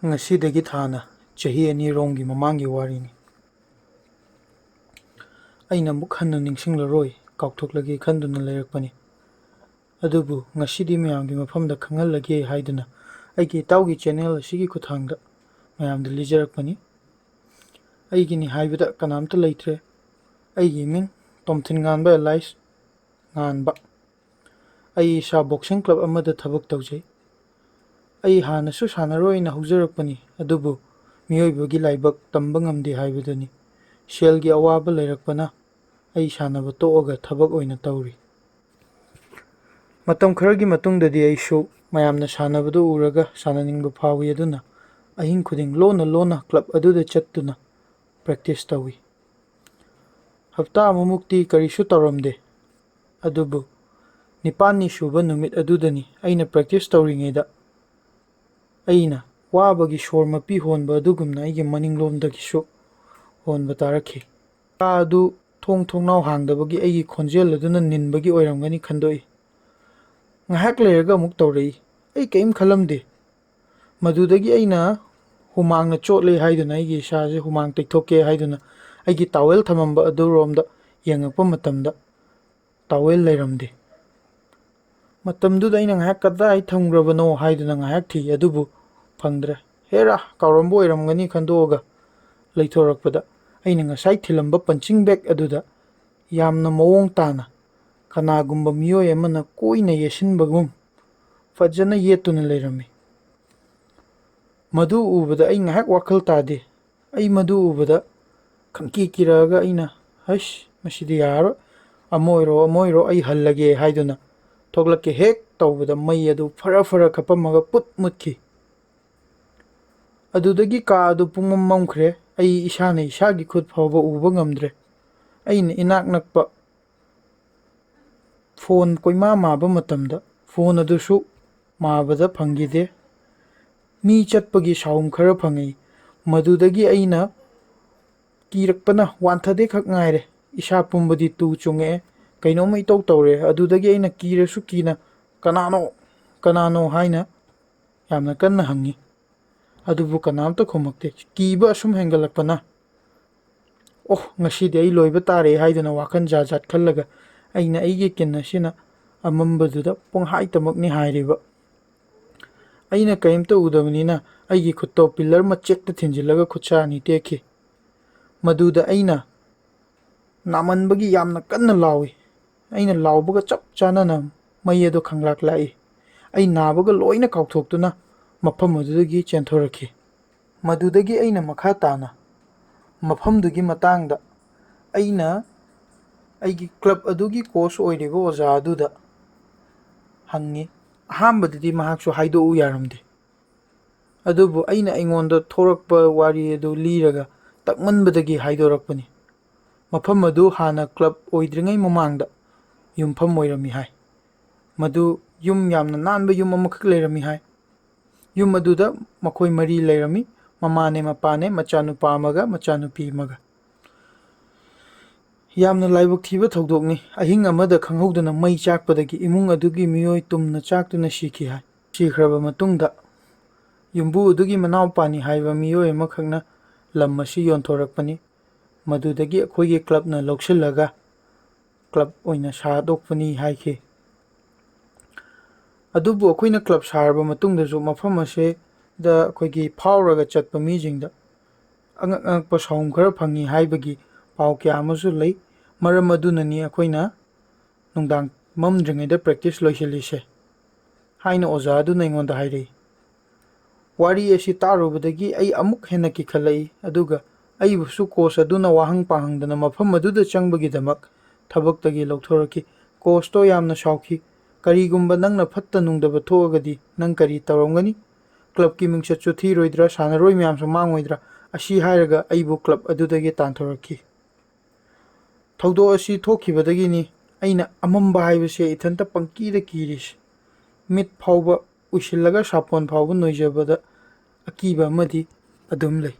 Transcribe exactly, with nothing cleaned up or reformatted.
ꯉꯁꯤꯗꯒꯤ ꯊꯥꯅ ꯆꯍꯤ ꯑꯅꯤꯔꯣꯝꯒꯤ ꯃꯃꯥꯡꯒꯤ ꯋꯥꯔꯤꯅꯤ꯫ ꯑꯩꯅ ꯑꯃꯨꯛ ꯍꯟꯅ ꯅꯤꯡꯁꯤꯡꯂꯔꯣꯏ, ꯀꯥꯎꯊꯣꯛꯂꯒꯦ ꯈꯟꯗꯨꯅ ꯂꯩꯔꯛꯄꯅꯤ꯫ ꯑꯗꯨꯕꯨ ꯉꯁꯤꯗꯤ ꯃꯌꯥꯝꯒꯤ ꯃꯐꯝꯗ ꯈꯪꯍꯜꯂꯒꯦ ꯍꯥꯏꯗꯨꯅ ꯑꯩꯒꯤ ꯏꯇꯥꯎꯒꯤ ꯆꯦꯅꯦꯜ ꯑꯁꯤꯒꯤ ꯈꯨꯠꯊꯥꯡꯗ ꯃꯌꯥꯝꯗ ꯂꯤꯖꯔꯛꯄꯅꯤ꯫ ꯑꯩꯒꯤꯅꯤ ꯍꯥꯏꯕꯗ ꯀꯅꯥꯝꯇ ꯂꯩꯇ꯭ꯔꯦ꯫ ꯑꯩꯒꯤ ꯃꯤꯡ ꯇꯣꯝꯊꯤꯟ ꯉꯥꯟꯕ, ꯑꯦꯂꯥꯏꯁ ꯉꯥꯟꯕ꯫ ꯑꯩ ꯏꯁꯥ ꯕꯣꯛꯁꯤꯡ ꯀ꯭ꯂꯕ ꯑꯃꯗ ꯊꯕꯛ ꯇꯧꯖꯩ꯫ ꯑꯩ ꯍꯥꯟꯅꯁꯨ ꯁꯥꯟꯅꯔꯣꯏꯅ ꯍꯧꯖꯔꯛꯄꯅꯤ, ꯑꯗꯨꯕꯨ ꯃꯤꯑꯣꯏꯕꯒꯤ ꯂꯥꯏꯕꯛ ꯇꯝꯕ ꯉꯝꯗꯦ ꯍꯥꯏꯕꯗꯨꯅꯤ꯫ ꯁꯦꯜꯒꯤ ꯑꯋꯥꯕ ꯂꯩꯔꯛꯄꯅ ꯑꯩ ꯁꯥꯟꯅꯕ ꯇꯣꯛꯑꯒ ꯊꯕꯛ ꯑꯣꯏꯅ ꯇꯧꯔꯤ꯫ ꯃꯇꯝ ꯈꯔꯒꯤ ꯃꯇꯨꯡꯗꯗꯤ ꯑꯩꯁꯨ ꯃꯌꯥꯝꯅ ꯁꯥꯟꯅꯕꯗꯨ ꯎꯔꯒ ꯁꯥꯟꯅꯅꯤꯡꯕ ꯐꯥꯎꯏ, ꯑꯗꯨꯅ ꯑꯍꯤꯡ ꯈꯨꯗꯤꯡ ꯂꯣꯟꯅ ꯂꯣꯟꯅ ꯀ꯭ꯂꯕ ꯑꯗꯨꯗ ꯆꯠꯇꯨꯅ ꯄ꯭ꯔꯦꯛꯇꯤꯁ ꯇꯧꯏ꯫ ꯍꯞꯇꯥ ꯑꯃꯃꯨꯛꯇꯤ ꯀꯔꯤꯁꯨ ꯇꯧꯔꯝꯗꯦ, ꯑꯗꯨꯕꯨ ꯅꯤꯄꯥꯜꯅꯤ ꯁꯨꯕ ꯅꯨꯃꯤꯠ ꯑꯗꯨꯗꯅꯤ ꯑꯩꯅ ꯄ꯭ꯔꯦꯛꯇꯤꯁ ꯇꯧꯔꯤꯉꯩꯗ ꯑꯩꯅ ꯋꯥꯕꯒꯤ ꯁꯣꯔ ꯃꯄꯤ ꯍꯣꯟꯕ ꯑꯗꯨꯒꯨꯝꯅ ꯑꯩꯒꯤ ꯃꯅꯤꯡꯂꯣꯝꯗꯒꯤꯁꯨ ꯍꯣꯟꯕ ꯇꯥꯔꯛꯈꯤ꯫ ꯀꯥ ꯑꯗꯨ ꯊꯣꯡ ꯊꯣꯡꯅꯥꯎ ꯍꯥꯡꯗꯕꯒꯤ ꯑꯩꯒꯤ ꯈꯣꯟꯖꯦꯜ ꯑꯗꯨꯅ ꯅꯤꯟꯕꯒꯤ ꯑꯣꯏꯔꯝꯒꯅꯤ ꯈꯟꯗꯣꯛꯏ꯫ ꯉꯥꯏꯍꯥꯛ ꯂꯩꯔꯒ ꯑꯃꯨꯛ ꯇꯧꯔꯛꯏ꯫ ꯑꯩ ꯀꯔꯤꯝ ꯈꯜꯂꯝꯗꯦ꯫ ꯃꯗꯨꯗꯒꯤ ꯑꯩꯅ ꯍꯨꯃꯥꯡꯅ ꯆꯣꯠꯂꯦ ꯍꯥꯏꯗꯨꯅ, ꯑꯩꯒꯤ ꯏꯁꯥꯁꯦ ꯍꯨꯃꯥꯡ ꯇꯩꯊꯣꯛꯀꯦ ꯍꯥꯏꯗꯨꯅ ꯑꯩꯒꯤ ꯇꯥꯋꯦꯜ ꯊꯝꯃꯝꯕ ꯑꯗꯨꯔꯣꯝꯗ ꯌꯦꯡꯉꯛꯄ ꯃꯇꯝꯗ ꯇꯥꯋꯦꯜ ꯂꯩꯔꯝꯗꯦ꯫ ꯃꯇꯝꯗꯨꯗ ꯑꯩꯅ ꯉꯥꯏꯍꯥꯛ ꯀꯗꯥꯏ ꯊꯝꯈ꯭ꯔꯕꯅꯣ ꯍꯥꯏꯗꯨꯅ ꯉꯥꯏꯍꯥꯛ ꯊꯤ, ꯑꯗꯨꯕꯨ ꯐꯪꯗ꯭ꯔꯦ꯫ ꯍꯦꯔꯥ, ꯀꯥꯎꯔꯝꯕ ꯑꯣꯏꯔꯝꯒꯅꯤ ꯈꯟꯗꯣꯛꯑꯒ ꯂꯩꯊꯣꯔꯛꯄꯗ, ꯑꯩꯅ ꯉꯁꯥꯏ ꯊꯤꯜꯂꯝꯕ ꯄꯟꯆꯤꯡ ꯕꯦꯒ ꯑꯗꯨꯗ ꯌꯥꯝꯅ ꯃꯑꯣꯡ ꯇꯥꯅ ꯀꯅꯥꯒꯨꯝꯕ ꯃꯤꯑꯣꯏ ꯑꯃꯅ ꯀꯣꯏꯅ ꯌꯦꯠꯁꯤꯟꯕꯒꯨꯝ ꯐꯖꯅ ꯌꯦꯠꯇꯨꯅ ꯂꯩꯔꯝꯃꯤ꯫ ꯃꯗꯨ ꯎꯕꯗ ꯑꯩ ꯉꯥꯏꯍꯥꯛ ꯋꯥꯈꯜ ꯇꯥꯗꯦ꯫ ꯑꯩ ꯃꯗꯨ ꯎꯕꯗ ꯈꯪꯀꯤ ꯀꯤꯔꯛꯑꯒ ꯑꯩꯅ, "ꯍꯩꯁ, ꯃꯁꯤꯗꯤ ꯌꯥꯔꯔꯣꯏ, ꯑꯃ ꯑꯣꯏꯔꯣ ꯑꯃ ꯑꯣꯏꯔꯣ, ꯑꯩ ꯍꯜꯂꯒꯦ" ꯍꯥꯏꯗꯨꯅ ꯊꯣꯛꯂꯛꯀꯦ ꯍꯦꯛ ꯇꯧꯕꯗ ꯃꯩ ꯑꯗꯨ ꯐꯔ ꯐꯔ ꯈꯞꯄꯝꯃꯒ ꯄꯨꯠ ꯃꯨꯠꯈꯤ꯫ ꯑꯗꯨꯗꯒꯤ ꯀꯥ ꯑꯗꯨ ꯄꯨꯡꯃꯝ ꯃꯝꯈ꯭ꯔꯦ꯫ ꯑꯩ ꯏꯁꯥꯅ ꯏꯁꯥꯒꯤ ꯈꯨꯠ ꯐꯥꯎꯕ ꯎꯕ ꯉꯝꯗ꯭ꯔꯦ꯫ ꯑꯩꯅ ꯏꯅꯥꯛ ꯅꯛꯄ ꯐꯣꯟ ꯀꯣꯏꯃꯥ ꯃꯥꯕ ꯃꯇꯝꯗ ꯐꯣꯟ ꯑꯗꯨꯁꯨ ꯃꯥꯕꯗ ꯐꯪꯈꯤꯗꯦ꯫ ꯃꯤ ꯆꯠꯄꯒꯤ ꯁꯥꯎꯟ ꯈꯔ ꯐꯪꯉꯤ꯫ ꯃꯗꯨꯗꯒꯤ ꯑꯩꯅ ꯀꯤꯔꯛꯄꯅ ꯋꯥꯟꯊꯗꯦ ꯈꯛ ꯉꯥꯏꯔꯦ꯫ ꯏꯁꯥ ꯄꯨꯝꯕꯗꯤ ꯇꯨ ꯆꯨꯡꯉꯛꯑꯦ꯫ ꯀꯩꯅꯣꯝꯃ ꯏꯇꯧ ꯇꯧꯔꯦ꯫ ꯑꯗꯨꯗꯒꯤ ꯑꯩꯅ ꯀꯤꯔꯁꯨ ꯀꯤꯅ, "ꯀꯅꯥꯅꯣ? ꯀꯅꯥꯅꯣ?" ꯍꯥꯏꯅ ꯌꯥꯝꯅ ꯀꯟꯅ ꯍꯪꯉꯤ꯫ ꯑꯗꯨꯕꯨ ꯀꯅꯥꯝꯇ ꯈꯨꯝꯃꯛꯇꯦ꯫ ꯀꯤꯕ ꯑꯁꯨꯝ ꯍꯦꯟꯒꯠꯂꯛꯄꯅ, "ꯑꯣꯍ, ꯉꯁꯤꯗꯤ ꯑꯩ ꯂꯣꯏꯕ ꯇꯥꯔꯦ" ꯍꯥꯏꯗꯨꯅ ꯋꯥꯈꯜ ꯖꯥꯠ ꯖꯥꯠ ꯈꯜꯂꯒ ꯑꯩꯅ ꯑꯩꯒꯤ ꯀꯤꯟ ꯑꯁꯤꯅ ꯑꯃꯝꯕꯗꯨꯗ ꯄꯨꯡꯍꯥꯏ ꯇꯃꯛꯅꯤ ꯍꯥꯏꯔꯤꯕ꯫ ꯑꯩꯅ ꯀꯔꯤꯝꯇ ꯎꯗꯕꯅꯤꯅ ꯑꯩꯒꯤ ꯈꯨꯠꯇꯣ ꯄꯤꯂꯔ ꯃꯆꯦꯠꯇ ꯊꯤꯟꯖꯤꯜꯂꯒ ꯈꯨꯠꯁꯥ ꯑꯅꯤ ꯇꯦꯛꯈꯤ꯫ ꯃꯗꯨꯗ ꯑꯩꯅ ꯅꯥꯃꯟꯕꯒꯤ ꯌꯥꯝꯅ ꯀꯟꯅ ꯂꯥꯎꯏ꯫ ꯑꯩꯅ ꯂꯥꯎꯕꯒ ꯆꯞ ꯆꯥꯅꯅ ꯃꯩ ꯑꯗꯨ ꯈꯪꯂꯥꯛ ꯂꯥꯛꯏ꯫ ꯑꯩ ꯅꯥꯕꯒ ꯂꯣꯏꯅ ꯀꯥꯎꯊꯣꯛꯇꯨꯅ ꯃꯐꯝ ꯑꯗꯨꯗꯒꯤ ꯆꯦꯟꯊꯣꯔꯛꯈꯤ꯫ ꯃꯗꯨꯗꯒꯤ ꯑꯩꯅ ꯃꯈꯥ ꯇꯥꯅ ꯃꯐꯝꯗꯨꯒꯤ ꯃꯇꯥꯡꯗ ꯑꯩꯅ ꯑꯩꯒꯤ ꯀ꯭ꯂꯕ ꯑꯗꯨꯒꯤ ꯀꯣꯆ ꯑꯣꯏꯔꯤꯕ ꯑꯣꯖꯥ ꯑꯗꯨꯗ ꯍꯪꯉꯤ꯫ ꯑꯍꯥꯟꯕꯗꯗꯤ ꯃꯍꯥꯛꯁꯨ ꯍꯥꯏꯗꯣꯛꯎ ꯌꯥꯔꯝꯗꯦ꯫ ꯑꯗꯨꯕꯨ ꯑꯩꯅ ꯑꯩꯉꯣꯟꯗ ꯊꯣꯔꯛꯄ ꯋꯥꯔꯤ ꯑꯗꯨ ꯂꯤꯔꯒ ꯇꯛꯃꯟꯕꯗꯒꯤ ꯍꯥꯏꯗꯣꯔꯛꯄꯅꯤ꯫ ꯃꯐꯝ ꯑꯗꯨ ꯍꯥꯟꯅ ꯀ꯭ꯂꯕ ꯑꯣꯏꯗ꯭ꯔꯤꯉꯩ ꯃꯃꯥꯡꯗ ꯌꯨꯝꯐꯝ ꯑꯣꯏꯔꯝꯃꯤ ꯍꯥꯏ꯫ ꯃꯗꯨ ꯌꯨꯝ ꯌꯥꯝꯅ ꯅꯥꯟꯕ ꯌꯨꯝ ꯑꯃꯈꯛ ꯂꯩꯔꯝꯃꯤ ꯍꯥꯏ꯫ ꯌꯨꯝ ꯑꯗꯨꯗ ꯃꯈꯣꯏ ꯃꯔꯤ ꯂꯩꯔꯝꯃꯤ, ꯃꯃꯥꯅꯦ, ꯃꯄꯥꯅꯦ, ꯃꯆꯥꯅꯨꯄꯥ ꯑꯃꯒ ꯃꯆꯥꯅꯨꯄꯤ ꯑꯃꯒ꯫ ꯌꯥꯝꯅ ꯂꯥꯏꯕꯛ ꯊꯤꯕ ꯊꯧꯗꯣꯛꯅꯤ꯫ ꯑꯍꯤꯡ ꯑꯃꯗ ꯈꯪꯍꯧꯗꯅ ꯃꯩ ꯆꯥꯛꯄꯗꯒꯤ ꯏꯃꯨꯡ ꯑꯗꯨꯒꯤ ꯃꯤꯑꯣꯏ ꯇꯨꯝꯅ ꯆꯥꯛꯇꯨꯅ ꯁꯤꯈꯤ ꯍꯥꯏ꯫ ꯁꯤꯈ꯭ꯔꯕ ꯃꯇꯨꯡꯗ ꯌꯨꯝꯕꯨ ꯑꯗꯨꯒꯤ ꯃꯅꯥꯎꯄꯥꯅꯤ ꯍꯥꯏꯕ ꯃꯤꯑꯣꯏ ꯑꯃꯈꯛꯅ ꯂꯝ ꯑꯁꯤ ꯌꯣꯟꯊꯣꯔꯛꯄꯅꯤ꯫ ꯃꯗꯨꯗꯒꯤ ꯑꯩꯈꯣꯏꯒꯤ ꯀ꯭ꯂꯕꯅ ꯂꯧꯁꯤꯜꯂꯒ ꯀ꯭ꯂꯕ ꯑꯣꯏꯅ ꯁꯥꯗꯣꯛꯄꯅꯤ ꯍꯥꯏꯈꯤ꯫ ꯑꯗꯨꯕꯨ ꯑꯩꯈꯣꯏꯅ ꯀ꯭ꯂꯕ ꯁꯥꯔꯕ ꯃꯇꯨꯡꯗꯁꯨ ꯃꯐꯝ ꯑꯁꯤꯗ ꯑꯩꯈꯣꯏꯒꯤ ꯐꯥꯎꯔꯒ ꯆꯠꯄ ꯃꯤꯁꯤꯡꯗ ꯑꯉꯛ ꯑꯉꯛꯄ ꯁꯥꯎꯝ ꯈꯔ ꯐꯪꯉꯤ ꯍꯥꯏꯕꯒꯤ ꯄꯥꯎ ꯀꯌꯥ ꯑꯃꯁꯨ ꯂꯩ꯫ ꯃꯔꯝ ꯑꯗꯨꯅꯅꯤ ꯑꯩꯈꯣꯏꯅ ꯅꯨꯡꯗꯥꯡ ꯃꯝꯗ꯭ꯔꯤꯉꯩꯗ ꯄ꯭ꯔꯦꯛꯇꯤꯁ ꯂꯣꯏꯁꯤꯜꯂꯤꯁꯦ ꯍꯥꯏꯅ ꯑꯣꯖꯥ ꯑꯗꯨꯅ ꯑꯩꯉꯣꯟꯗ ꯍꯥꯏꯔꯛꯏ꯫ ꯋꯥꯔꯤ ꯑꯁꯤ ꯇꯥꯔꯨꯕꯗꯒꯤ ꯑꯩ ꯑꯃꯨꯛ ꯍꯦꯟꯅ ꯀꯤꯈꯠꯂꯛꯏ, ꯑꯗꯨꯒ ꯑꯩꯕꯨꯁꯨ ꯀꯣꯆ ꯑꯗꯨꯅ ꯋꯥꯍꯪ ꯄꯥꯍꯪꯗꯅ ꯃꯐꯝ ꯑꯗꯨꯗ ꯆꯪꯕꯒꯤꯗꯃꯛ ꯊꯕꯛꯇꯒꯤ ꯂꯧꯊꯣꯔꯛꯈꯤ꯫ ꯀꯣꯆꯇꯣ ꯌꯥꯝꯅ ꯁꯥꯎꯈꯤ꯫ "ꯀꯔꯤꯒꯨꯝꯕ ꯅꯪꯅ ꯐꯠꯇ ꯅꯨꯡꯗꯕ ꯊꯣꯛꯑꯒꯗꯤ ꯅꯪ ꯀꯔꯤ ꯇꯧꯔꯝꯒꯅꯤ? ꯀ꯭ꯂꯕꯀꯤ ꯃꯤꯡꯆꯠꯁꯨ ꯊꯤꯔꯣꯏꯗ꯭ꯔꯥ, ꯁꯥꯟꯅꯔꯣꯏ ꯃꯌꯥꯝꯁꯨ ꯃꯥꯡꯉꯣꯏꯗ꯭ꯔꯥ?" ꯑꯁꯤ ꯍꯥꯏꯔꯒ ꯑꯩꯕꯨ ꯀ꯭ꯂꯕ ꯑꯗꯨꯗꯒꯤ ꯇꯥꯟꯊꯣꯔꯛꯈꯤ꯫ ꯊꯧꯗꯣꯛ ꯑꯁꯤ ꯊꯣꯛꯈꯤꯕꯗꯒꯤꯅꯤ ꯑꯩꯅ ꯑꯃꯝꯕ ꯍꯥꯏꯕꯁꯦ ꯏꯊꯟꯇ ꯄꯪꯀꯤꯗ ꯀꯤꯔꯤꯁꯤ꯫ ꯃꯤꯠ ꯐꯥꯎꯕ ꯎꯏꯁꯤꯜꯂꯒ ꯁꯥꯄꯣꯟ ꯐꯥꯎꯕ ꯅꯣꯏꯖꯕꯗ ꯑꯀꯤꯕ ꯑꯃꯗꯤ ꯑꯗꯨꯝ ꯂꯩ꯫